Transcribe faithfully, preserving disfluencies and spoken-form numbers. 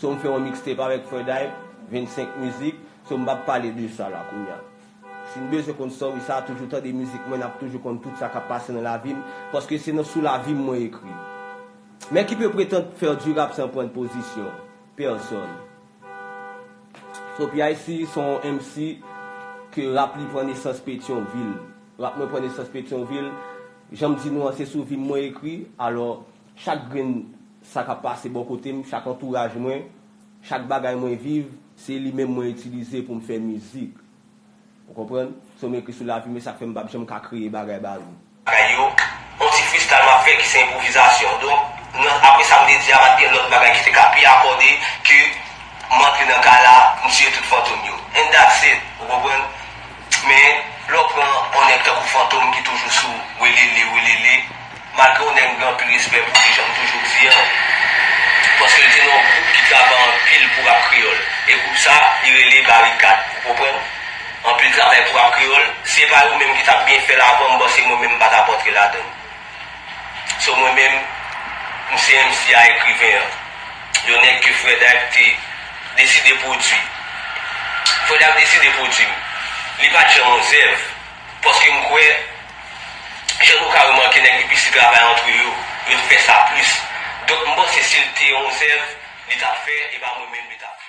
So m fè yon mixtape avèk Fred Hype, vennsenk mizik. So m p ap pale de sa la kounye a. Si n bezwen konn sa, wi, sa a toujou tande mizik mwen, n ap toujou konn tout sa k ap pase nan lavi m, paske se nan sou lavi m mwen ekri. Mais qui peut prétendre faire du rap sans prendre position? Personne. So P I C se yon M C ke rap li pran nesans Petyonvil. Rap mwen pran nesans Petyonvil. Jan m di nou an, se sou vi m mwen ekri. Alò, chak grenn sa k ap pase bò kote m, chak antouraj mwen, chak bagay mwen viv, se li menm mwen itilize pou m fè mizik. Ou konprann? So m ekri sou lavi m, e sa k fè m p ap janm ka kreye bagay ba nou. Bagay yo, yon ti freestyle m ap fè ki se enpwovizasyon. Donk, nan, apre sa m te di a, pa t gen lòt bagay ki te ka pi akòde ke m antre nan kay la, m tiye tout fantom yo. And that's it, ou konprann? Men, lè w pran yon nèg tankou Fantom ki toujou sou welele, welele, malgre yon nèg m gen anpil respè pou li, jan m toujou di an, paske l te nan yon gwoup ki travay anpil pou rap kreyòl. E gwoup sa, li rele Barikad, ou konprann? Anpil travay pou rap kreyòl, si se pa yo menm ki t ap byen fè l avan m, bon, se mwen menm m pa t ap antre ladan l. So mwen menm, m se M C a, ekriven an. Yon nèg ke Fred Hype te deside pwodui. Fred Hype deside pwodui m. Li pa t janm yon zèv. Paske m kwè, jan nou ka remake nèg ki plis li travay antre yo, yo t fè sa plis. Donk m panse si l te yon zèv, li t ap fè, e pa mwen menm li t ap fè.